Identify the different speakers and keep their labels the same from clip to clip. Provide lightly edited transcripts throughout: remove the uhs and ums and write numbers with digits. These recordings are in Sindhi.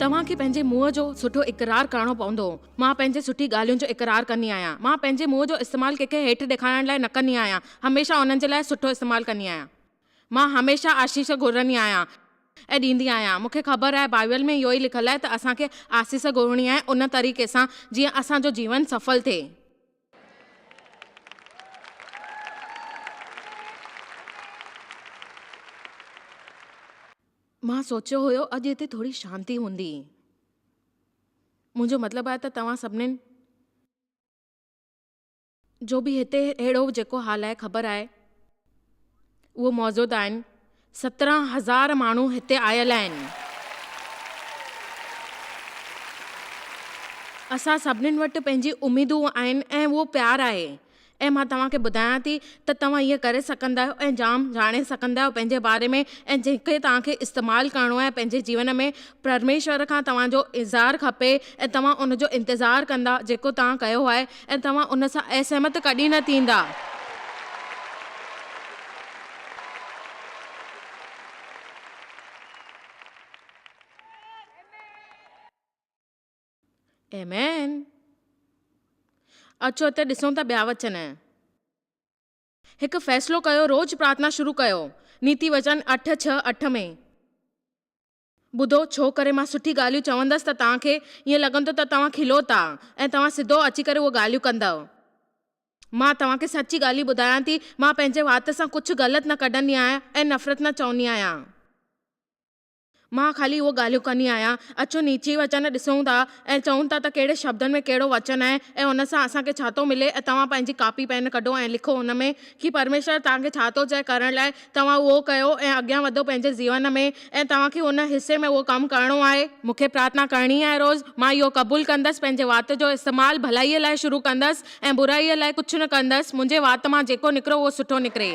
Speaker 1: توهان کي پنهنجي منهن جو سٺو اقرار ڪرڻو پوندو. مان پنهنجي سٺي ڳالهين جو اقرار ڪندي آهيان. مان پنهنجي منهن جو استعمال ڪنهن کي هيٺ ڏيکارڻ لاء نه ڪندي آهيان. هميشه انهن جي لاء سٺو استعمال ڪندي آهيان. مان هميشه آشيش گهرندي آهيان ۽ ڏيندي آهيان. مون کي خبر آهي بائيبل ۾ اهو ئي لکيل آهي ته اسان کي آسيس گهرڻي آهي ان طريقي سان جيئن اسان جو جيون سڦل ٿئي. مان سوچيو هيو اڄ هتي ٿوري شانتي هوندي. منهنجو مطلب آهي ته توهان سڀنين جو به هتي اهڙو جيڪو حال آهي خبر آهي اهو موجود آهن 17,000 ماڻهو هتي آيل آهن. اسان سڀنين وٽ پنهنجي اميدون آهن ۽ اهو پيار آهي. ۽ مان توهان کي ٻڌايان ٿي ته توهان ائين ڪري سگهندا آهيو ۽ جام ڄاڻي سگهندا آهيو پنهنجي باري ۾ ۽ جنهن کي توهان کي استعمال ڪرڻو آهي پنهنجي جيون ۾ پرميشور کان توهان جو اظهار کپي ۽ توهان ان جو انتظار ڪندا جيڪو توهان ڪيو آهي ۽ توهان ان سان اسهمت ڪڏهن نه ٿيندا. آمين. اچو ته ڏسون ٿا ٻيا وچن. هڪ فيصلو ڪيو روز پرارٿنا شروع ڪيو. نيتي وچن اٺ ڇهه اٺ ۾. ٻڌو ڇو ڪري مان سٺي ڳالهيون چوندس ته توهان کي ائين لڳندو ته توهان کلو ٿا ۽ توهان سڌو اچي ڪري اهي ڳالهيون ڪندؤ. مان توهان کي سچي ڳالهيون ٻڌايان ٿي مان پنهنجي وات سان ڪجهه غلط نه ڪڍندي آهيان ۽ نفرت نه چوندي آهيان. مان خالي اهو ڳالهيون ڪندي آهيان. اچو نيچي وچن ڏسون ٿا ۽ چئون ٿا ته ڪهڙي شبدن ۾ ڪهڙو وچن آهي ۽ ان سان اسان کي ڇا ٿو ملي ۽ توهان پنهنجي ڪاپي پين ڪڍو ۽ لکو ان ۾ ڪي پرميشور توهان کي ڇا ٿو چئي ڪرڻ لاء توهان اهو ڪيو ۽ اڳيان وڌو پنهنجي جيون ۾ ۽ توهان کي ان حصي ۾ اهو ڪم ڪرڻو آهي. مون کي پرارٿنا ڪرڻي آهي روز. مان اهو قبول ڪندس پنهنجي وات جو استعمال ڀلائيء لاء شروع ڪندس ۽ برائيء لاء ڪجهه نه ڪندس. منهنجي وات مان جيڪو نڪرو اهو سٺو نڪري.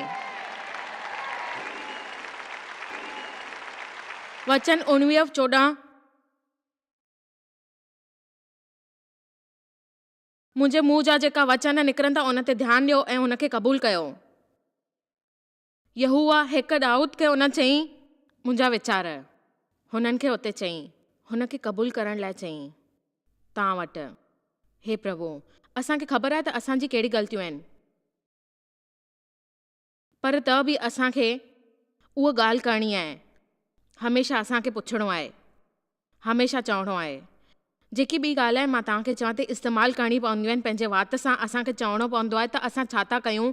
Speaker 1: وچن اڻويهه 14. منهنجي منهن جا جيڪا وچن نڪرن ٿا ان تي ڌيان ڏيو ۽ ان کي قبول ڪيو. يهوه هڪ دائود کي ان چيائين، منهنجا ويچار. هنن کي اتي چيائين، هن کي قبول ڪرڻ لاء چيائين، توهان وٽ. هي پرڀو، اسان کي خبر آهي ته اسان جي ڪهڙي غلطيون آهن. پر ته به اسان کي اها ڳالهه ڪرڻي آهي. هميشه اسان کي پڇڻو آهي. هميشه چوڻو آهي. جيڪي ٻي ڳالهه آهي مان توهان کي چوان ٿي استعمال ڪرڻي پونديون آهن پنهنجي وات سان اسان کي چوڻو پوندو آهي ته اسان ڇا ٿا ڪيون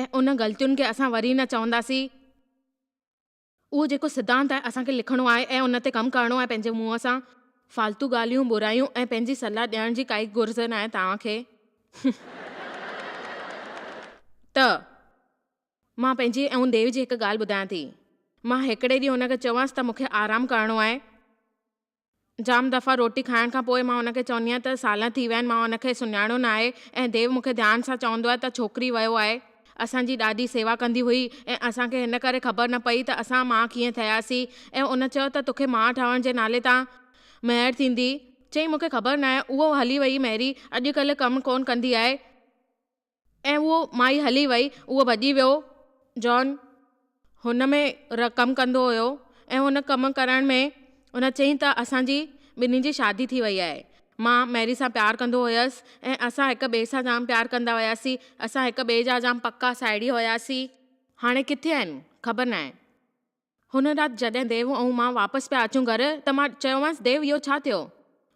Speaker 1: ۽ ان غلطين کي اسان وري نه چونداسين. اهو جيڪو سڌانت آهي اسان کي لکڻو آهي ۽ ان تي ڪم ڪرڻو آهي پنهنجي منهن سان. فالتو ڳالهيون، برايون ۽ پنهنجي صلاح ڏيڻ جي ڪائي گهرج ناهي توهان کي. ته مان پنهنجي ۽ ديو جي هڪ ڳالهه ٻڌايان ٿي. مان هڪڙي ڏينهن هن کي چيومانس ته مون کي آرام ڪرڻو آهي. جام دفعا روٽي کائڻ کان پوء مان هن کي چوندي آهيان ته سال ٿي ويا آهن مان هن کي سڃاڻيو نه آهي ۽ ديو مون کي ڌيان سان چوندو آهي ته ڇوڪري ويو آهي اسان جي ڏاڏي سيوا ڪندي هئي ۽ اسان کي هن ڪري خبر نه پئي ته اسان ماء ڪيئن ٿياسين ۽ ان چيو ته توکي ماء ٺهڻ جي نالي تان مهر ٿيندي چيائين مون کي خبر نه آهي اهو هلي وئي ميري اڄ ڪلهه ڪم ڪونه ڪندي آهي. ۽ اهو مائي هلي وئي، اهو ڀڄي ويو. جان هن ۾ ڪم ڪندو هيو ۽ ان ڪم ڪرڻ ۾ هن چيائين ته اسان جي ٻنهي جي شادي ٿي وئي آهي. مان ميري سان پيار ڪندو هيس ۽ اسان هڪ ٻئي سان جام پيار ڪندا هياسين. اسان هڪ ٻئي جا جام پڪا ساهيڙي هياسين. هاڻي ڪٿي آهن؟ خبر ناهي. هن رات جڏهن ديو ۽ مان واپس پيا اچون گهر ته مان چيومانس ديو اهو ڇا ٿيو؟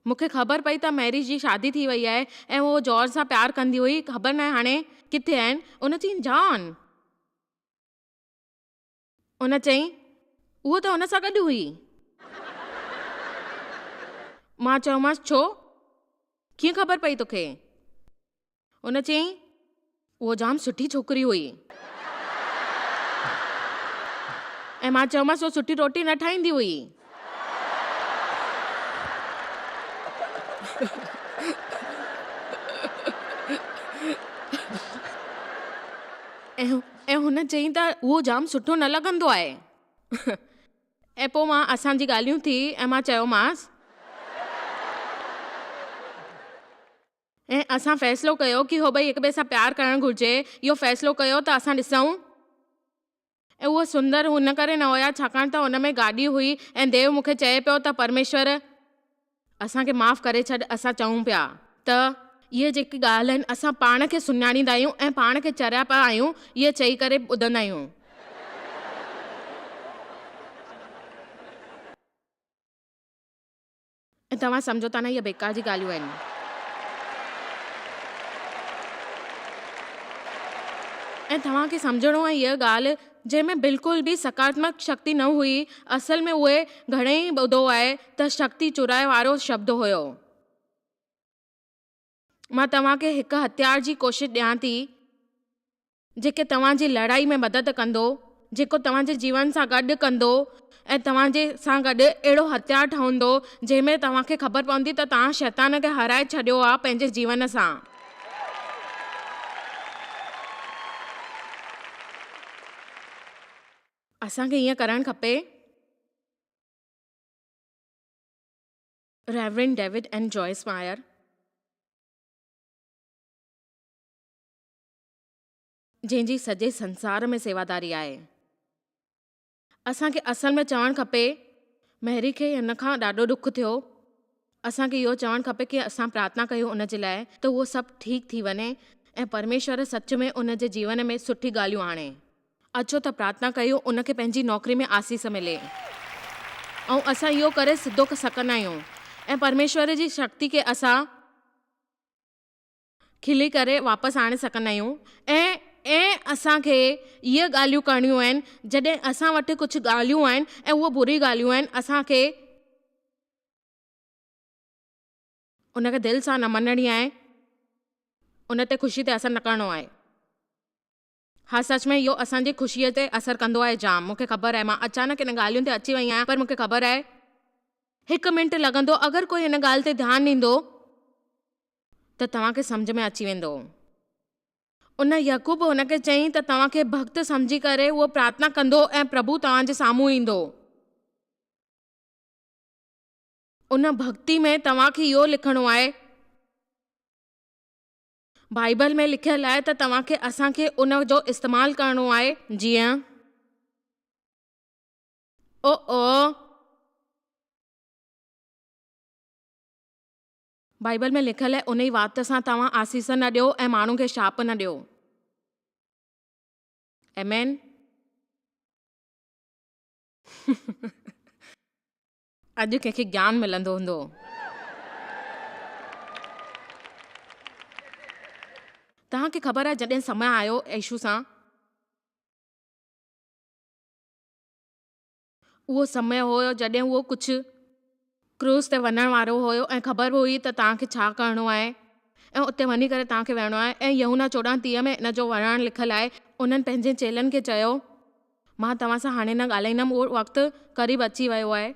Speaker 1: مون کي خبر پئي ته ميري جي شادي ٿي وئي آهي ۽ هوء جارج سان پيار ڪندي هئي خبر ناهي هاڻي ڪٿي آهن؟ ان چيائين جان! ان چيائين هوء ته هن سان گڏ هئي. مان چيومانس ڇو؟ ڪيئن خبر پئي توکي؟ ان چيائين، اهو جام سٺي ڇوڪري هئي. ۽ مان چيومانس، اهو سٺي روٽي نه ٺاهيندي هئي. ۽ هن چيائين ته اهو جام سٺو نه لڳندو آهي. ۽ پوء مان اسان جي ڳالهيون ٿي ۽ مان چيومانس. ۽ اسان فيصلو ڪيو ڪي هو ٻئي هڪ ٻئي سان پيار ڪرڻ گهرجي. اهو فيصلو ڪيو ته اسان ڏسون. ۽ اهو سندر هن ڪري نه هيا ڇاڪاڻ ته ان ۾ گاڏي هئي ۽ ديو مون کي چئي پيو ته پرميشور. اسان کي معاف ڪري ڇڏ اسان چئون پيا ته اهي جيڪي ڳالهه آهن اسان پاڻ کي سڃاڻيندا آهيون ۽ پاڻ کي چريا پيا آهيون اهي چئي ڪري ٻڌندا آهيون. ۽ توهان سمجهو ٿا نه اهي بيڪار جي ڳالهيون آهن. ۽ توهان کي سمجهڻو آهي اها ڳالهه جنهن ۾ بلڪل به سڪاراتمڪ شڪتي نه هئي، اصل ۾ اهي گهڻئي ٻڌو آهي ته شڪتي چورائي وارو شبد هيو. مان توهان کي هڪ هٿيار جي ڪوشش ڏيان ٿي، جيڪي توهان جي لڙائي ۾ مدد ڪندو، جيڪو توهان جي جيون سان گڏ ڪندو ۽ توهان جي سان گڏ اهڙو هٿيار ٺهندو، جنهن ۾ توهان کي خبر پوندي ته توهان شيطان کي هارائي ڇڏيو آهي پنهنجي جيون سان. اسان کي ائين ڪرڻ کپي. Reverend David and Joyce Meyer. جنهن جي سڄي سنسار ۾ سيواداري آهي. اسان کي اصل ۾ چوڻ کپي، ميري کي هن کان ڏاڍو ڏک ٿيو. اسان کي اهو چوڻ کپي ڪي اسان پرارٿنا ڪيون ان جي لاء ته اهو سڀ ٺيڪ ٿي وڃي ۽ پرميشور سچ ۾ ان جي جيون ۾ سٺي ڳالهيون آڻي. اچو ته پرارٿنا ڪيون ان کي پنهنجي نوڪري ۾ آسيس ملي ۽ اسان اهو ڪري سڌو سگهندا آهيون ۽ پرميشور جي شڪتي کي اسان کلي ڪري واپس آڻي سگهندا آهيون ۽ ۽ اسان کي اهي ڳالهيون ڪرڻيون آهن جڏهن اسان وٽ ڪجهه ڳالهيون آهن ۽ اهي بري ڳالهيون آهن اسان کي ان کي دل سان نه مڃڻي آهي ان تي خوشي تي اثر نه ڪرڻو آهي. ها سچ ۾ اهو اسان جي خوشيء تي اثر ڪندو آهي جام مون کي خبر آهي مان اچانڪ ان ڳالهين تي اچي وئي آهيان پر مون کي خبر آهي هڪ منٽ لڳندو اگر ڪوئي هن ڳالهه تي ڌيان ڏيندو ته توهان کي سمجهه ۾ اچي ويندو. ان يعقوب هن کي چيائين ته توهان کي ڀڳت سمجهي ڪري اهو پرارٿنا ڪندو ۽ پرڀو توهان جي سامهون ايندو. ان ڀڳتي ۾ توهان کي اهو لکڻو آهي. بائيبل ۾ لکيل آهي ته توهان کي اسان کي ان جو استعمال ڪرڻو آهي جيئن او او بائيبل ۾ لکيل آهي انهي وات سان توهان آسيس نه ڏيو ۽ ماڻهن کي شاپ نه ڏيو. آمين. اڄ ڪنهن کي گيان ملندو هوندو. توهان کي خبر آهي جڏهن سمي آيو يشو سان. اهو سمي هيو جڏهن اهو ڪجهه ڪروس تي وڃڻ وارو هيو ۽ خبر به هئي ته توهان کي ڇا ڪرڻو آهي ۽ اتي وڃي ڪري توهان کي ويهڻو آهي ۽ يوحنا 14 30 ۾ ان جو ورڻ لکيل آهي انهن پنهنجي چيلن کي چيو مان توهان سان هاڻي نه ڳالهائيندم، اهو وقت قريب اچي ويو آهي،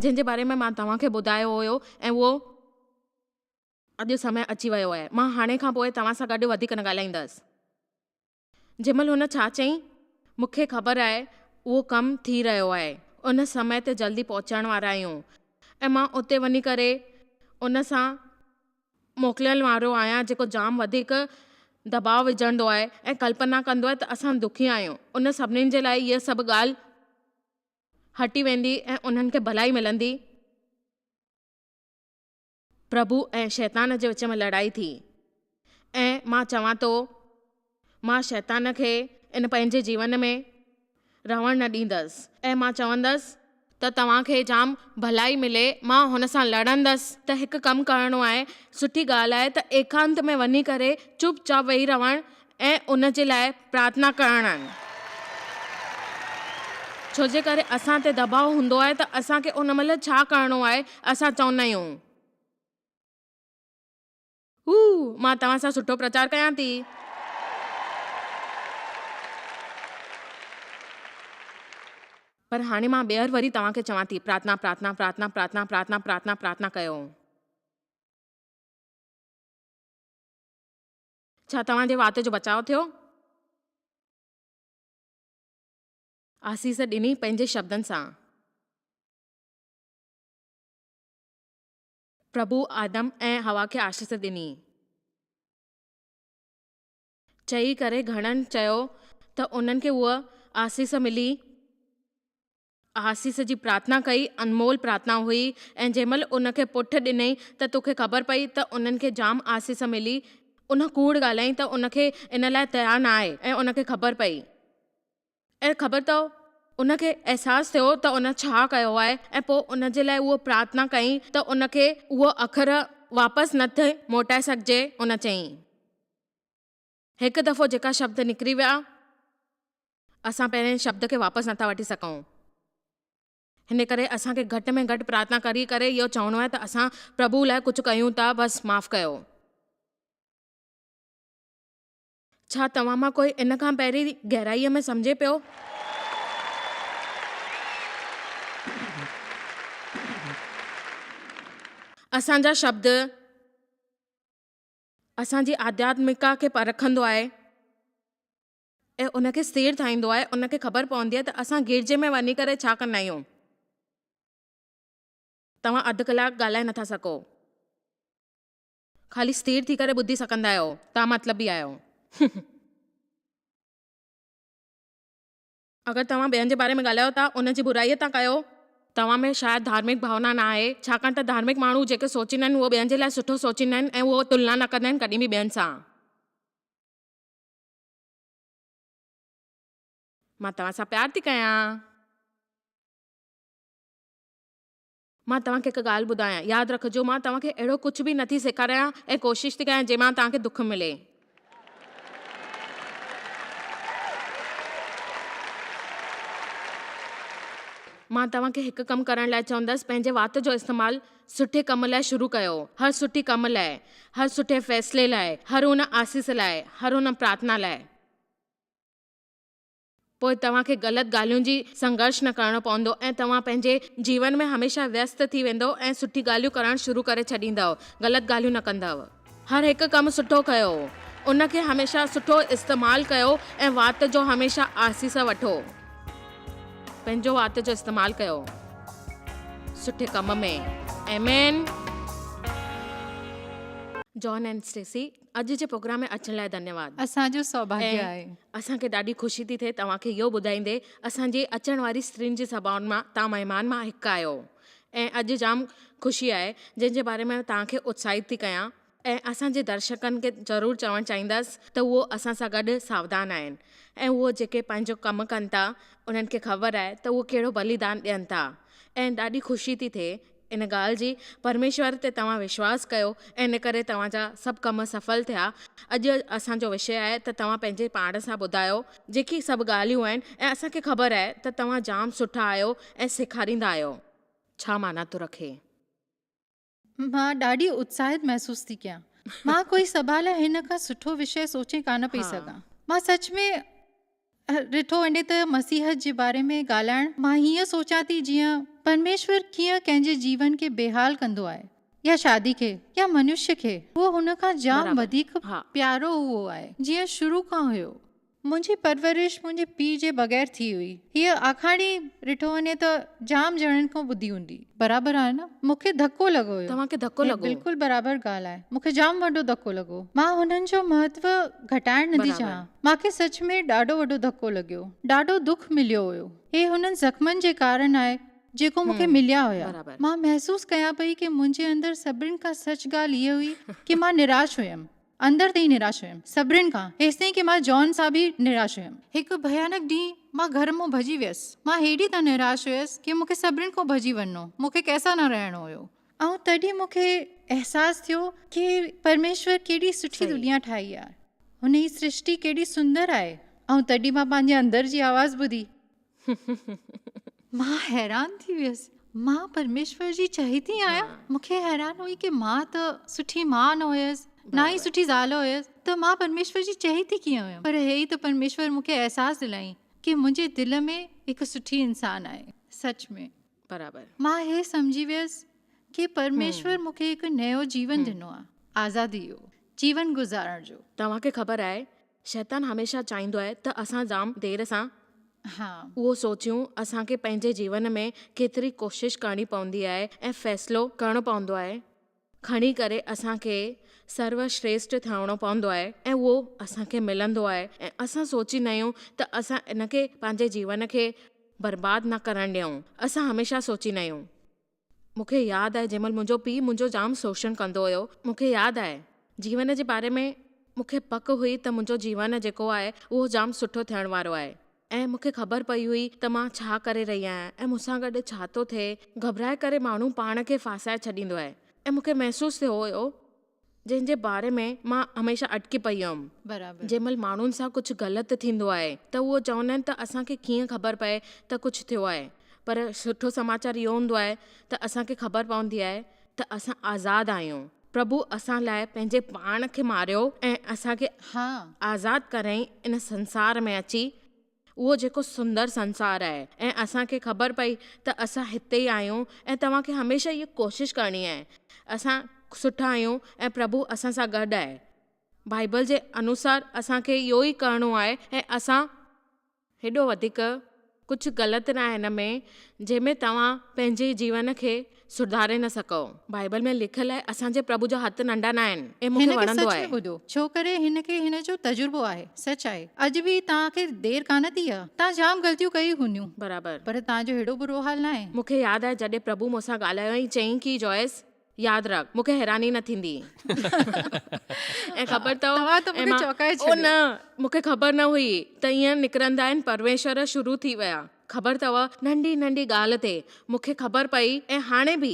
Speaker 1: جنهن جي باري ۾ مان توهان کي ٻڌايو هيو ۽ اهو اڄ سمي اچي ويو آهي. مان هاڻي کان پوء توهان سان گڏ وڌيڪ نه ڳالهائيندس. جنهن مهل هن ڇا چيائين، مون کي خبر آهي اهو ڪم ٿي رهيو آهي، ان سمي تي جلدي پهچڻ وارا آهيون ۽ مان اتي وڃي ڪري ان سان موڪليل وارو آهيان جيڪو جام وڌيڪ دٻاء وجهندو آهي ۽ ڪلپنا ڪندو آهي ته اسان دکي آهيون ان سڀني جي لاء اها سڀ ڳالهه هٽي ويندي ۽ انهن کي ڀلائي ملندي. پرڀو ۽ شيطان جي وچ ۾ لڙائي ٿي ۽ مان چوان ٿو مان شيطان کي ان پنهنجي جيون ۾ رهڻ نه ڏيندس ۽ مان چوندس ته توهان کي جام ڀلائي ملي، مان هن سان لڙندس. ته هڪ ڪم ڪرڻو آهي، سٺي ڳالهه آهي ته ايڪانت ۾ وڃي ڪري چپ چاپ ويهي رهڻ ۽ ان جي لاء پرارٿنا ڪرڻ. ڇو جي ڪري اسان تي دٻاء هوندو آهي ته اسان کي ان مهل ڇا ڪرڻو آهي، اسان چوندا آهيون. هو، مان توهان سان سٺو پرچار ڪيان ٿي. پر هاڻي مان ٻيهر وري توهان کي چوان ٿي، پرارٿنا، پرارٿنا، پرارٿنا، پرارٿنا، پرارٿنا، پرارٿنا، پرارٿنا ڪيو. ڇا توهان جي وات جو بچاء ٿيو؟ آسيس ڏني پنهنجي شبدن سان. پرڀو آدم ۽ حوا کي آشيس ڏني. چئي ڪري گهڻن چيو ته انهن کي اها آسيس ملي. آسيس جي پرارٿنا ڪئي، انمول پرارٿنا هئي ۽ جنهن مهل ان کي پٺ ڏنئي ته توکي خبر پئي ته انهن کي جام آسيس ملي. ان ڪوڙ ڳالهائين ته ان کي ان لاء تيار نه آهي ۽ ان کي خبر پئي ۽ خبر اٿو ان کي احساس ٿيو ته ان ڇا ڪيو آهي ۽ پوء ان جي لاء اهو پرارٿنا ڪئي ته ان کي اهو اکر واپس نه ٿي موٽائي سگهجي. ان چيائين. هڪ دفعو جيڪا شبد نڪري ويا، اسان پهرين شبد کي واپس نٿا وٺي سگهون. هن ڪري اسان کي گهٽ ۾ گهٽ پرارٿنا ڪري ڪري اهو چوڻو آهي ته اسان پرڀو لاء ڪجهه ڪيون ٿا، بس معاف ڪيو. ڇا توهان مان ڪوئي ان کان پهرين گهرائيء ۾ سمجهي پيو؟ اسان جا شبد. اسان جي آڌياتمڪا کي پرکندو آهي ۽ ان کي سير ٺاهيندو آهي، ان کي خبر پوندي آهي ته اسان گرجي ۾ وڃي ڪري ڇا ڪندا آهيون. توهان اڌ ڪلاڪ ڳالهائي نٿا سگهو. خالي سٿير ٿي ڪري ٻڌي سگهندا آهيو. توهان مطلبي آهيو. اگر توهان ٻين جي باري ۾ ڳالهايو ٿا، ان جي برائي ٿا ڪيو. توهان ۾ شايد ڌارمڪ ڀاونا نه آهي، ڇاڪاڻ ته ڌارمڪ ماڻهو جيڪي سوچيندا آهن اهو ٻين جي لاء سٺو سوچيندا آهن ۽ اهو تلنا نه ڪندا آهن ڪڏهن به ٻين سان. مان توهان سان پيار ٿي ڪيان. مان توهان کي هڪ ڳالهه ٻڌايان، ياد رکجو مان توهان کي اهڙو ڪجهه به نٿي سيکاريان ۽ ڪوشش ٿي ڪيان جنهن مان توهان کي دک ملي. مان توهان کي هڪ ڪم ڪرڻ لاء چوندس، پنهنجي وات جو استعمال سٺي ڪم لاء شروع ڪيو، هر سٺي ڪم لاء، هر سٺي فيصلي لاء، هر ان آسيس لاء، هر ان پرارٿنا لاء. پوء توهان کي غلط ڳالهين جي سنگهرش نه ڪرڻو پوندو ۽ توهان پنهنجي جيون ۾ هميشه ويست ٿي ويندؤ ۽ سٺي ڳالهيون ڪرڻ شروع ڪري ڇڏيندؤ، غلط ڳالهيون نه ڪندؤ. هر هڪ ڪم سٺو ڪيو، ان کي هميشه سٺو استعمال ڪيو ۽ وات جو هميشه آسيس وٺو. پنهنجو وات جو استعمال ڪيو سٺي ڪم ۾. آمين. جان اينڊ اسٽيسي اڄ جي پروگرام ۾ اچڻ لاء ڌنيواد.
Speaker 2: اسان جو سوڀاگيه
Speaker 1: ۽
Speaker 2: آهي.
Speaker 1: اسان کي ڏاڍي خوشي ٿي ٿئي توهان کي اهو ٻڌائيندي اسان جي اچڻ واري استرين جي سڀائن مان توهان مهمان مان هڪ آهيو ۽ اڄ جام خوشي آهي جنهن جي باري ۾ توهان کي اتساهت ٿي ڪيان ۽ اسان جي درشڪن کي ضرور چوڻ چاهيندس ته اهو اسان سان گڏ ساوڌان آهن ۽ اهو جيڪي پنهنجو ڪم ڪن ٿا انهن کي خبر آهي ته اهو ڪهڙو بليدان ڏين ٿا ۽ ڏاڍي خوشي ٿي ٿئي ان ڳالهه جي پرميشور تي توهان وشواس ڪيو ۽ ان ڪري توهان جا سڀ ڪم سڦل ٿيا. اڄ اسان جو وشيه آهي ته توهان پنهنجي پاڻ سان ٻڌايو جيڪي سڀ ڳالهيون آهن ۽ اسان کي خبر آهي ته توهان جام سٺا آهيو ۽ سيکاريندا آهيو. ڇا معنيٰ ٿو رکي؟
Speaker 2: مان ڏاڍي اتساهت محسوس ٿي ڪيان. مان ڪوئي سڀا لاء هن کان سٺو وشيه سوچي ڪانه پئي سگهان. مان سچ ۾ ڏٺو وڃي ته مسيحت جي باري ۾ ڳالهائڻ مان هيئن سوچان ٿي جيئن پرميشور ڪيئن ڪنهن جي جيون کي بيحال ڪندو آهي يا شادي کي يا منشيه کي اهو هن کان جام وڌيڪ پيارو اهو آهي جيئن شروع کان هيو. منهنجي پرورش منهنجي پيء جي بغير ٿي هئي. هيء آکاڻي ڏٺو وڃي ته جام ڄڻن کان ٻڌي هوندي. برابر آهي نه؟ مون کي ڌڪو لڳو هيو.
Speaker 1: توهان کي ڌڪو
Speaker 2: هي
Speaker 1: لڳو.
Speaker 2: بلڪل برابر ڳالهه آهي. مون کي جام وڏو ڌڪو لڳو. مان هنن جو مهتو گهٽائڻ نٿي
Speaker 1: برابر.
Speaker 2: چاهيان. مان کي سچ ۾ ڏاڍو وڏو ڌڪو لڳيو. ڏاڍو دک مليو هيو. هي هنن زخمن جي ڪارڻ آهي جيڪو مون کي
Speaker 1: هم.
Speaker 2: مليا هيا.
Speaker 1: برابر.
Speaker 2: مان محسوس ڪيان پئي ڪي منهنجي اندر سڀني کان سچ ڳالهه هيء هئي ڪي مان نراش هيم. اندر تائين نراش هيم. سڀني کان. ايستائين ڪي مان جان سان به نراش هيم. هڪ ڀيانڪ ڏينهن مان گهر مون ڀڄي ويس. مان هيڏي ته نراش هيس ڪي مون کي سڀني کان ڀڄي وڃڻو. مون کي ڪنهن سان نه رهڻو هيو. ۽ تڏهن مون کي احساس ٿيو ڪي پرميشور ڪيڏي سٺي دنيا ٺاهي آهي. هن جي سرشٽي ڪيڏي سندر آهي. ۽ تڏهن مان پنهنجي اندر جي آواز ٻڌي. مان حيران ٿي ويس. مان پرميشور جي چاهيتي آهيان. مون کي حيران هئي ڪي مان ته سٺي ماء نه هيس، نه ئي سٺي زال هيس ته مان پرميشور جي چاهيتي ڪيئن هيم. پر هي ئي ته پرميشور مون کي احساس دلائين ڪي منهنجي دل ۾ هڪ سٺي انسان آهي. سچ ۾.
Speaker 1: برابر.
Speaker 2: مان هي سمجهي ويس ڪي پرميشور مون کي هڪ نيو جيون ڏنو آهي، آزادي جو، جيون گذارڻ جو.
Speaker 1: توهان کي خبر آهي شيطان هميشه چاهيندو آهي ته اسان جام دير سان اهو سوچيون، اسان کي پنهنجي جيون ۾ ڪيتري ڪوشش ڪرڻي پوندي آهي ۽ فيصلو ڪرڻو پوندو آهي، کڻي ڪري اسان کي سرو شريشٽ ٿيڻو پوندو آهي ۽ اهو اسان کي ملندو آهي ۽ اسان سوچيندا آهيون ته اسان ان کي پنهنجي جيون کي. برباد نه ڪرڻ ڏيون. اسان هميشه سوچيندا آهيون. مون کي ياد آهي جنهن مهل منهنجو پيء منهنجو جام شوشڻ ڪندو هيو. مون کي ياد آهي جيون جي باري ۾ مون کي پڪ هئي ته منهنجو جيون جيڪو آهي اهو جام سٺو ٿيڻ وارو آهي ۽ مون کي خبر پئي هئي ته مان ڇا ڪري رهي آهيان ۽ مون سان گڏ ڇا ٿو ٿئي. گهٻرائي ڪري ماڻهو پاڻ کي ڦاسائي ڇڏيندو آهي ۽ مون کي محسوس ٿيو هيو جنهن جي باري ۾ مان هميشه اٽڪي پئي هيم.
Speaker 2: برابر.
Speaker 1: جنهن مهل ماڻهن سان ڪجهه غلط ٿيندو آهي ته اهو چوندا آهن ته اسان کي ڪيئن خبر پئي ته ڪجهه ٿيو آهي پر سٺو سماچار اهو هوندو آهي ته اسان کي خبر پوندي آهي ته اسان آزاد آهيون. پرڀو اسان لاء پنهنجي پاڻ کي ماريو ۽ اسان کي آزاد ڪريائين ان سنسار ۾ اچي اهو جيڪو سندر سنسار آهي ۽ اسان کي خبر پئي ته اسان هتي ئي آهيون ۽ توهان کي هميشه هيء ڪوشش ڪرڻي آهي اسان سٺا آهيون ۽ پرڀو اسان سان گڏ آهي. بائيبل جي انوسار اسان کي اهو ئي ڪرڻو آهي ۽ اسان. هيڏو وڌيڪ ڪجهه غلط ناهي هن ۾ جنهن ۾ توهان پنهنجي جيون کي سڌاري نه سگهو. بائيبل ۾ لکيل آهي اسان جي پرڀو جا هٿ ننڍا نه آهن ۽ مون
Speaker 2: هن
Speaker 1: کي
Speaker 2: کي
Speaker 1: وڻندو
Speaker 2: سچ ۾
Speaker 1: آهي.
Speaker 2: ٻڌو، ڇو ڪري هن کي هن جو تجربو آهي. سچ آهي. اڄ به توهان کي دير ڪانه ٿي آ. توهان جام غلطيون ڪيون هونديون.
Speaker 1: برابر.
Speaker 2: پر توهان جو هيڏو برو حال ناهي.
Speaker 1: مون کي ياد آهي جڏهن پرڀو مون سان ڳالهايو ۽ چيائين ڪي جوائس ياد رک مون کي حيراني نه ٿيندي ۽ خبر اٿو
Speaker 2: توهان ته
Speaker 1: ۽
Speaker 2: مون کي
Speaker 1: مان
Speaker 2: چوڪائي
Speaker 1: او
Speaker 2: ڇڏيو.
Speaker 1: نه مون کي خبر نه هئي ته ائين نڪرندا آهن پرميشور شروع ٿي ويا. خبر اٿو ننڍي ننڍي ڳالهه تي مون کي خبر پئي ۽ هاڻي به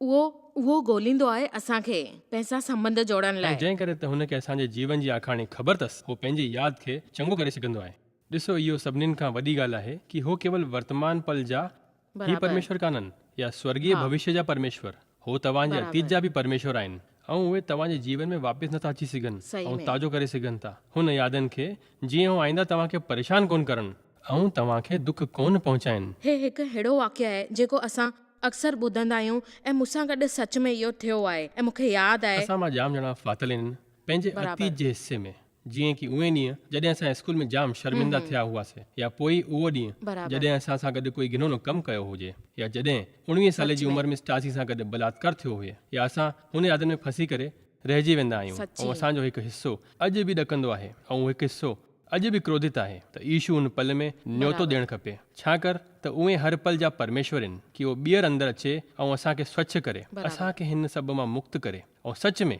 Speaker 1: اهو اهو ڳوليندو آهي اسان کي پنهن سان سنٻنڌ جوڙڻ
Speaker 3: ۽
Speaker 1: لاء.
Speaker 3: جنهن ڪري ته هن کي اسان جي جيون جي آکاڻي خبر اٿس، هو پنهنجي ياد کي چڱو ڪري سگهندو آهي. ڏسو اهو سڀنين کان وڏي ڳالهه آهي ڪي هو ڪيول ورتمان پل جا ئي
Speaker 1: برابر.
Speaker 3: پرميشور ڪانهن يا سورڳيه
Speaker 1: ها.
Speaker 3: ڀوشيه جا پرميشور، هو توهان جي اتيت
Speaker 1: برابر.
Speaker 3: جا به پرميشور آهن ۽ اهي توهان جي جيون ۾ واپس نٿا اچي سگهن
Speaker 1: صحيح
Speaker 3: ۽
Speaker 1: ۾.
Speaker 3: تازو ڪري سگهن ٿا هن يادن کي جيئن هو آئنده توهان کي پريشان ڪونه ڪرن. ۽ توهان کي دک ڪونه پهچائين.
Speaker 1: هي هڪ ههڙو واقعو آهي جيڪو اسان اڪثر ٻڌندا آهيون ۽ مون سان گڏ سچ ۾ اهو ٿيو آهي ۽ مون کي ياد آهي.
Speaker 3: اسان مان جام ڄڻا ڦاٿل آهن پنهنجي
Speaker 1: برابر.
Speaker 3: اتيت جي حصي ۾، جيئن ڪي اهي ڏينهن جڏهن اسان اسڪول ۾ جام شرمندا ٿيا هئاسي يا پوء اهو ڏينهن
Speaker 1: برابر.
Speaker 3: جڏهن اسان سان گڏ ڪوئي گهنونو ڪم ڪيو هجي يا جڏهن اڻويهين سالي
Speaker 1: سچ
Speaker 3: جي
Speaker 1: ۾.
Speaker 3: عمر ۾ اسٽاسي سان گڏ بلاتڪار ٿيو هئي يا اسان هن يادن ۾ ڦسي ڪري رهجي ويندا آهيون ۽
Speaker 1: سچي.
Speaker 3: اسان جو هڪ حصو اڄ به ڏڪندو آهي ۽ اهو هڪ حصو اڄ به ڪروڌت آهي ته يشو ان پل ۾ نيوتو
Speaker 1: برابر.
Speaker 3: ڏيڻ کپي، ڇاڪر ته اهي هر پل جا پرميشور آهن ڪي اهو ٻيهر اندر اچي ۽ اسان کي سوڇ ڪري،
Speaker 1: برابر.
Speaker 3: اسان کي هن سڀ مان مڪت ڪري ۽ سچ ۾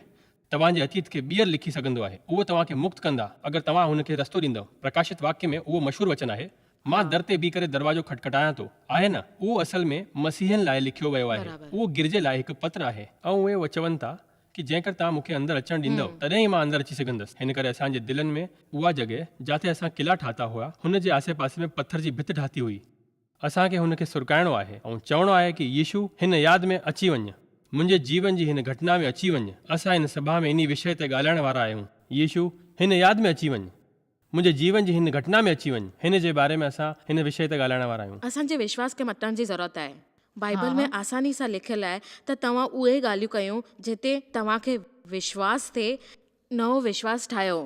Speaker 3: توهان جي اتيت کي ٻيهر لکي سگهندو آهي. اهو توهان کي مڪت ڪندا اگر توهان هن کي رستو ڏيندؤ. پرڪاشت واڪيه ۾ اهو مشهور وچن آهي، مان
Speaker 1: ها.
Speaker 3: در تي بيهي ڪري دروازو کٽکٽايان ٿو. آهي نه؟ اهو اصل ۾ مسيحين لاء لکيو ويو آهي.
Speaker 1: برابر.
Speaker 3: اهو گرجي لاء هڪ پتر آهي ۽ اهي چون ٿا ڪي جيڪر توهان مون کي اندر اچڻ ڏيندؤ، تڏهن ئي مان اندر اچي سگهندس. هن ڪري اسان جي دلن ۾ اها جڳهه، جاٿي اسان قلعا ٺاهتا هئا، هن جي آسي پاسي ۾ پٿر جي ڀت ٺاهتي هئي. اسان کي هن کي سرڪائڻو آهي ۽ چوڻو آهي ڪي يسوع، هن ياد ۾ اچي وڃ. منهنجي جيون جي هن گهٽنا ۾ اچي وڃ. اسان هن سڀا ۾ انهي وشيه تي ڳالهائڻ وارا آهيون. يسوع، هن ياد ۾ اچي وڃ. منهنجي جيون جي هن گهٽنا ۾ اچي وڃ. هن جي باري ۾ اسان هن وشيه تي ڳالهائڻ وارا آهيون.
Speaker 1: اسان جي وشواس کي مٽڻ جي ضرورت آهي. بائيبل ۾ آساني سان لکيل آهي ته توهان اهي ڳالهيون ڪيون جتي توهان کي وشواس ٿئي، نئون وشواس ٺاهيو.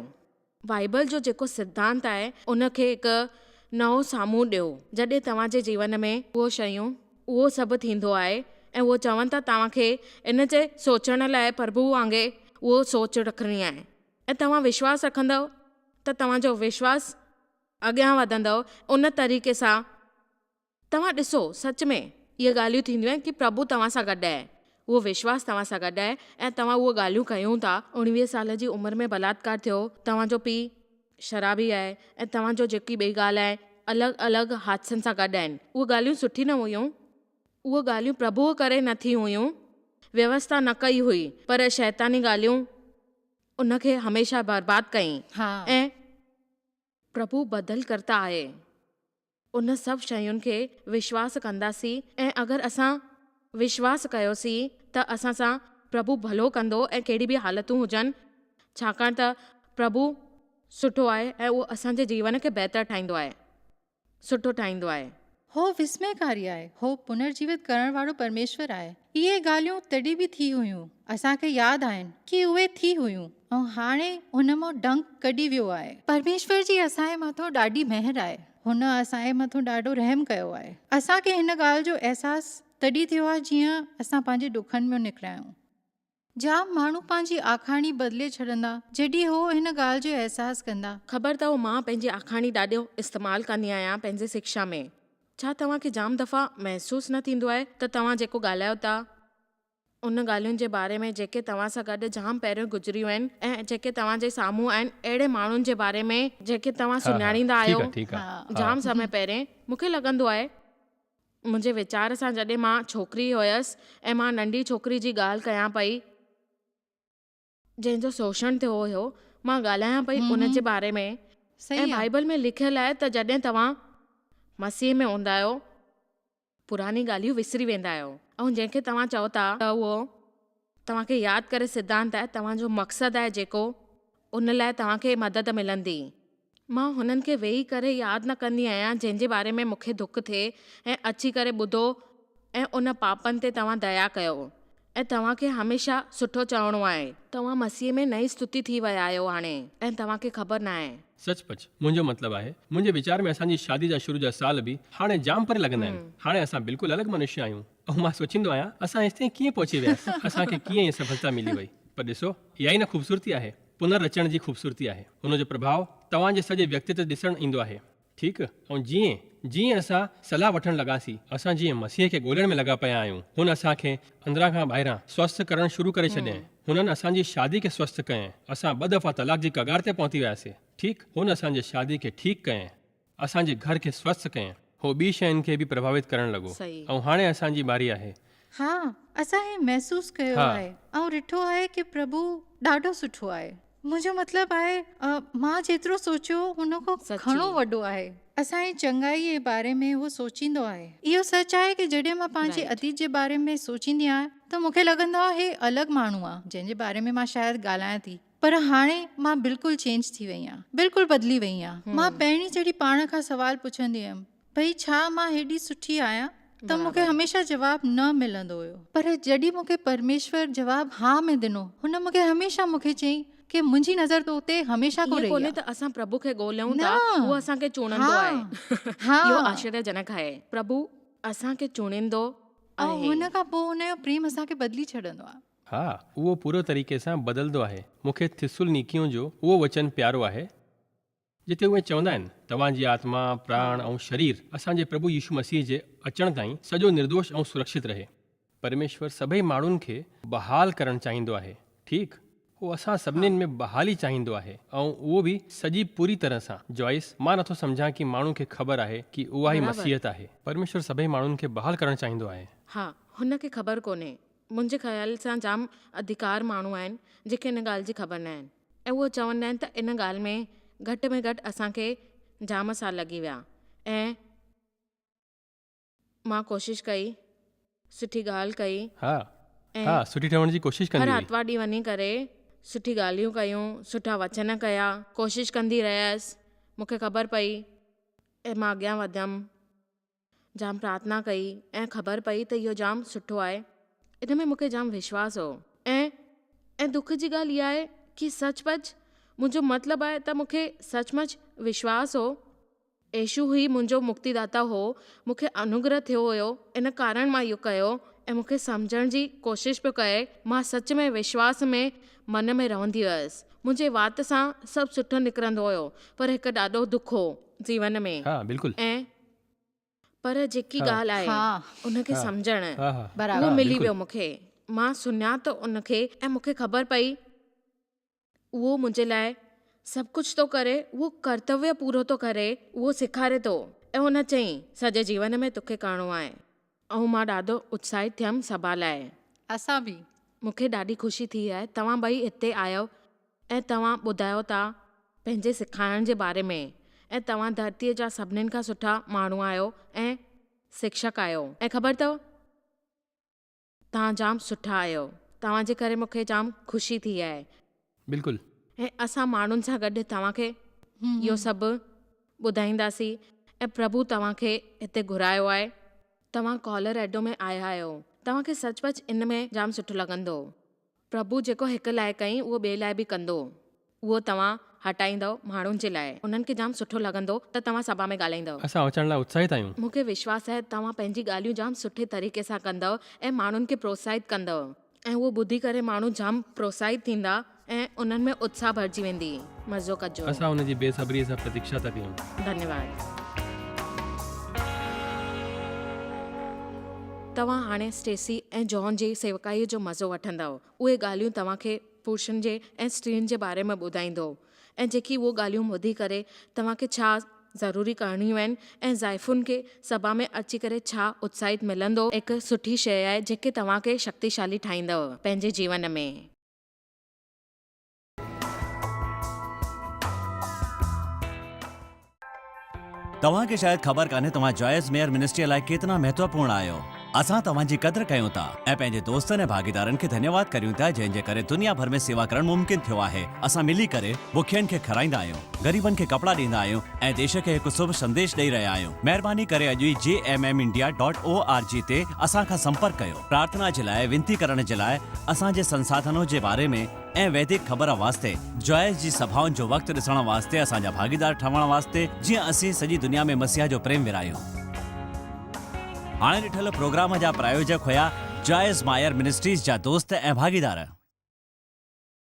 Speaker 1: بائيبل جو جيڪو سڌانت آهي ان کي هڪ نئون سامهون ڏيو. جڏهن توهان جي جيون ۾ اهو شيون، اهو سڀ ٿيندو آهي ۽ اهو چون ٿا توهان کي ان جي سوچڻ لاء پرڀو وانگي اهو سوچ رکڻي آهي. ۽ توهان وشواس رکندؤ ته توهان جو وشواس اڳيان وڌندو ان طريقي سان توهان ڏسو سچ ۾ اهي ڳالهيون ٿينديون آهن ڪي پرڀو توهان سان گڏ آهي اهو وشواس توهان سان گڏ آهي ۽ توهان اهو ڳالهيون ڪيون ٿا اڻويهه سال جي عمر ۾ بلاتڪار ٿيو توهان جو پيء شرابي آهي ۽ توهان جو جيڪي ٻي ڳالهه آهي الڳ الڳ حادثن سان گڏ آهن اهي ڳالهيون سٺي نه هيون اهي ڳالهيون پرڀوء ڪري نه ٿي هيون ويوسٿا نه ڪئي هئي پر شيطاني ڳالهيون ان کي هميشه برباد ڪيائين ۽ پرڀو بدل ڪرتا آهي. ان سڀ شين کي وشواس ڪنداسين ۽ اگر اسان وشواس ڪيوسين ته اسان سان پرڀو ڀلو ڪندو ۽ ڪهڙي به حالتون هجن ڇاڪاڻ ته پرڀو سٺو آهي ۽ اهو اسان جي جيون کي بهتر ٺاهيندو آهي. سٺو ٺاهيندو آهي.
Speaker 2: هو وسميڪاري آهي. هو پنرجيوت ڪرڻ وارو پرميشور آهي. اهي ڳالهيون تڏهن به ٿي هيون. اسان کي ياد آهن ڪي اهي ٿي هيون ۽ هاڻي هن مان ڊنڪ ڪڍي ويو آهي. پرميشور جي اسان جي مٿان ڏاڍي مهر آهي. هن اسان جي مٿان ڏاڍو رحم ڪيو آهي. اسان کي هن ڳالهه جو احساس تڏهن ٿيو آهي جيئن اسان پنهنجي ڏکن مان نڪريا آهيون. جام ماڻهو پنهنجي آکاڻي بدلي ڇڏندا جڏهن هو هن ڳالهه جو احساس ڪندا.
Speaker 1: خبر اٿو مان پنهنجي آکاڻي ڏاڍو استعمال ڪندي آهيان پنهنجي شڪشا ۾ ڇا توهان کي جام دفعا محسوس نه ٿيندو آهي ته توهان جيڪو ڳالهايو ٿا ان ڳالهين جي باري ۾ جيڪي توهان سان گڏ جام پهريون گذريون آهن ۽ جيڪي توهان جي سامهون آهن اهڙي ماڻهن جي باري ۾ جيڪي توهان
Speaker 3: ها ها
Speaker 1: سڃاڻيندا
Speaker 3: ٺيڪ
Speaker 1: آهيو
Speaker 3: آ ٺيڪ آ ها.
Speaker 1: جام سمي پهرين مون کي لڳندو آهي منهنجي ويچار سان جڏهن مان ڇوڪري هيس ۽ مان ننڍي ڇوڪري جي ڳالهه ڪيان پئي جنهن جو شوشڻ ٿيو هيو، مان ڳالهايان پئي ان جي باري ۾، ۽ بائيبل ۾ لکيل آهي ته جڏهن توهان مسيح ۾ هوندا آهيو، پراڻي ڳالهيون وسري ويندا آهيو، ۽ جنهن کي توهان چئو ٿا ته اهو توهان کي ياد ڪري سڌانت آهي، توهان جو مقصد آهي جيڪو ان لاء توهان کي مدد ملندي. مان هنن کي ويهي ڪري ياد نه ڪندي آهيان جنهن جي باري ۾ مون کي دک ٿئي ۽ اچي ڪري ٻڌو ۽ ان پاپن تي توهان ديا ڪيو ۽ توهان کي هميشه سٺو چوڻو آهي. توهان مسيح ۾ نئين ستتي ٿي ويا آهيو هاڻي ۽ توهان کي خبر ناهي.
Speaker 3: سچ پچ، منهنجو مطلب آهي، منهنجي ويچار ۾ اسان جي شادي جا شروع جا سال به هاڻي جام پري لڳندا آهن. هاڻي اسان بلڪل الڳ منشيه آهيون ۽ مان سوچيندو آهيان، اسان هيستائين ڪيئن پهچي وياس؟ اسان کي ڪيئن هيء سڦلتا ملي وئي؟ پر ڏسو، اها ئي نه خوبصورتي آهي. پنر رچڻ جي خوبصورتي آهي. ان جو پرڀاء توهان جي سڄي ويڪتتو تي ڏسڻ ايندو آهي. ٺيڪ ۽ جيئن جيئن اسان صلاح وٺڻ لڳاسين، اسان جيئن مسيح کي ڳولڻ ۾ لڳا پيا آهيون، هن اسان کي اندران کان ٻاهران سوسٿ ڪرڻ شروع ڪري ڇڏيائين. هنن اسان جي شادي کي سوسٿ ڪيائين. اسان ٻه دفعا طلاق جي ڪگار تي پهتي وياسين. ٺيڪ، هن اسان جي شادي کي ٺيڪ ڪيائين. اسان جي گهر کي سوسٿ ڪيائين. هو ٻي شين کي به پرڀاوت ڪرڻ لڳو. ۽ هاڻي اسان جي باري آهي.
Speaker 2: ها، اسان هي محسوس ڪيو آهي ۽ ڏٺو آهي ڪي پرڀو ڏاڍو سٺو آهي. منهنجو مطلب آهي، مان جيترو سوچيو هن کان گهڻو وڏو آهي. اسان جي چڱائي جي باري ۾ هو سوچيندو آهي. اهو سچ آهي ڪي جڏهن مان پنهنجي اتيت جي باري ۾ سوچيندي آهيان ته مون کي لڳندو آهي هي الڳ ماڻهو آهي جنهن جي باري ۾ مان شايد ڳالهايان ٿي. پر هاڻي مان بلڪل چينج ٿي وئي آهيان، بلڪل بدلي وئي آهيان. مان پهرين جڏهن پاڻ کان سوال پڇندي هيم، ڀئي ڇا مان هيڏي سٺي آهيان؟ ته مون کي هميشه جواب نه ملندو هيو. پر جڏهن مون کي پرميشور جواب ها ۾ ڏنو، هن مون کي هميشه مون کي چيائين ڪي منهنجي نظر تو تي هميشه کان
Speaker 1: ائين
Speaker 2: رهي
Speaker 1: ڪونهي
Speaker 2: آهي.
Speaker 1: ته اسان پرڀو کي ڳوليون ٿا،
Speaker 2: نه.
Speaker 1: اهو اسان کي چونندو
Speaker 2: ها.
Speaker 1: آهي.
Speaker 2: ها.
Speaker 1: اهو آشچريجنڪ آهي. پرڀو اسان کي چونيندو
Speaker 2: ۽
Speaker 1: آهي.
Speaker 2: هن کان پوء هن جو پريم اسان کي بدلي ڇڏندو آهي.
Speaker 3: ها، اهو پورو طريقي سان بدلندو آهي. مون کي ٿسلنيڪيون جو اهو وچن پيارو آهي، جتي اهي چوندا آهن، توهان جي آتما، پراڻ ۽ شرير اسان جي پرڀو يسوع مسيح جي اچڻ تائين سڄو نردوش ۽ سرڪشت رهي. پرميشور سڀئي ماڻهن کي بحال ڪرڻ چاهيندو آهي. ٺيڪ، هو اسان سڀنين ۾ بحالي چاهيندو آهي ۽ اهو به سڄي پوري طرح سان. جوائس، مان نٿو سمجهان ڪي ماڻهو کي خبر آهي ڪي اها ئي مسيحيت آهي. پرميشور سڀئي ماڻهن کي بحال ڪرڻ چاهيندو آهي.
Speaker 1: ها، هن کي خبر ڪونهي. منهنجي خيال سان جام اڌڪار ماڻهو آهن جيڪي ان ڳالهه جي خبر نه آهن ۽ اهو چوندا آهن ته ان ڳالهه ۾ گهٽ ۾ گهٽ اسان کي جام سال لڳي ويا ۽ مان ڪوشش ڪئي سٺي ڳالهه ڪئي
Speaker 3: ها
Speaker 1: ۽
Speaker 3: ها سٺي ٺهڻ جي ڪوشش
Speaker 1: هر
Speaker 3: ڪندي هئي.
Speaker 1: آتوار ڏينهن وڃي ڪري سٺي ڳالهيون ڪيون سٺا وچن ڪيا ڪوشش ڪندي رهيس مون کي خبر پئي ۽ مان اڳيان وڌيم. جام پرارٿنا ڪئي ۽ خبر پئي ته اهو جام سٺو آهي. ان ۾ مون کي جام وشواس هو ۽ ۽ دک جي ڳالهه اها آهي ڪي سچ پچ منهنجو مطلب آهي ته مون کي سچ مچ وشواس هو يسوع ئي منهنجو مڪتي داتا هو مون کي انوگره ٿيو هيو ان ڪارڻ مان اهو ڪيو ۽ مون کي سمجهڻ جي ڪوشش پيو ڪئي مان سچ ۾ وشواس ۾ من ۾ رهندي هيس منهنجي وات سان سڀ سٺو نڪرندو هيو پر هڪ ڏاڍو دک هو جيون ۾
Speaker 3: ها بلڪل.
Speaker 1: ۽ پر جيڪي ڳالهه آهي ان کي سمجهڻ
Speaker 2: اهو
Speaker 1: اهو ملي ويو مون کي. مان سڃاتو ان کي ۽ مون کي خبر پئي اهو منهنجي لاء سڀ ڪجهه ٿو ڪري، اهو ڪرتويه پورو ٿو ڪري، اهو سيکاري ٿو ۽ هن چيائين سڄي جيون ۾ توکي ڪرڻو آهي. ۽ مان ڏاڍو اتساهت ٿيم سڀا لاء.
Speaker 2: اسان به.
Speaker 1: مون کي ڏاڍي خوشي ٿي آهي توهان ٻئي هتي آيو ۽ توهان ٻڌايو ٿا پنهنجي سکائڻ جي باري ۾ ۽ توهان ڌرتيء جا سڀنين کان سٺا ماڻهو آهيو ۽ شڪشڪ آهيو ۽ خبر اٿو توهان جام سٺا آهيو توهان جي ڪري مون کي جام خوشي ٿي آهي.
Speaker 3: بلڪل.
Speaker 1: ۽ اسان ماڻهن سان گڏ توهان کي اهو سڀ ٻڌائينداسين ۽ پرڀو توهان کي هتي گهرايو آهي توهان ڪالوريڊو ۾ آيا آهيو توهان کي سچ پچ ان ۾ جام سٺو لڳندو. پرڀو جيڪو هڪ لاء ڪيائين اهو ٻئي لاء به ڪندو. اهو توهان هٽائيندؤ ماڻهن جي لاء. انهن کي جام سٺو لڳندو ته توهان سڀا ۾ ڳالهائيندؤ.
Speaker 3: اسان اچڻ لاء اتساهت آهيون.
Speaker 1: مون کي وشواس آهي توهان پنهنجي ڳالهيون جام سٺي طريقي سان ڪندؤ ۽ ماڻهن کي پروتساهت ڪندؤ. ۽ اهو ٻڌي ڪري ماڻهو جام پروتساهت ٿيندا ۽ انهن ۾ اتساهه ڀرجي ويندي. مزو ڪجو.
Speaker 3: اسان ان جي بي صبريء سان پرتيڪشا ٿا ڪيون.
Speaker 1: ڌنيواد. توهان هاڻي اسٽيسي ۽ جان جي سيوڪائيء جو مزو وٺندؤ. اهي ڳالهيون توهان کي پرشن جي ۽ اسٽرين جي باري ۾ ٻڌائيندو ۽ جيڪي اهو ڳالهيون ٻڌي ڪري توهان کي ڇا ضروري ڪرڻيون آهن ۽ زائفن کي سڀا ۾ اچي ڪري ڇا اتساهت ملندو. هڪ سٺي شيء آهي جيڪي توهان کي شڪتيشالي ٺاهيندؤ پنهنجي جيون ۾.
Speaker 4: توهان کي شايد خبر ڪانهي توهان جوائس ميئر منسٽريء لاء ڪيتنا مهتوپورڻ آهيو. اسان توهان جي قدر ڪيون ٿا ۽ پنهنجي دوستن ۽ ڀاڳيدارن کي ڌنيواد ڪريون ٿا جنهن جي ڪري دنيا ڀر ۾ سيوا ڪرڻ ممڪن ٿيو آهي. اسان ملي ڪري بکين کي کارائيندا آهيون، غريبن کي ڪپڙا ڏيندا آهيون ۽ ديش کي هڪ شڀ سنديش ڏئي رهيا آهيون. مهرباني ڪري اڄ ئي J M M India dot O R G تي اسان کان سمپرڪ ڪيو. پرارٿنا جي لاء وينتي ڪرڻ جي لاء اسان جي سنساڌنو جي باري ۾ ۽ ويدڪ خبر واسطي جوائس جي سڀائن جو وقت ڏسڻ واسطي اسان جا ڀاڳيدار ٺهڻ واسطي جيئن اسين سڄي دنيا ۾ مسيح جو پريم ورهايون. هاڻي ڏٺل پروگرام جا پرايوجڪ هيا جوائس مائر منسٽريز جا دوست ۽ ڀاڳيدار.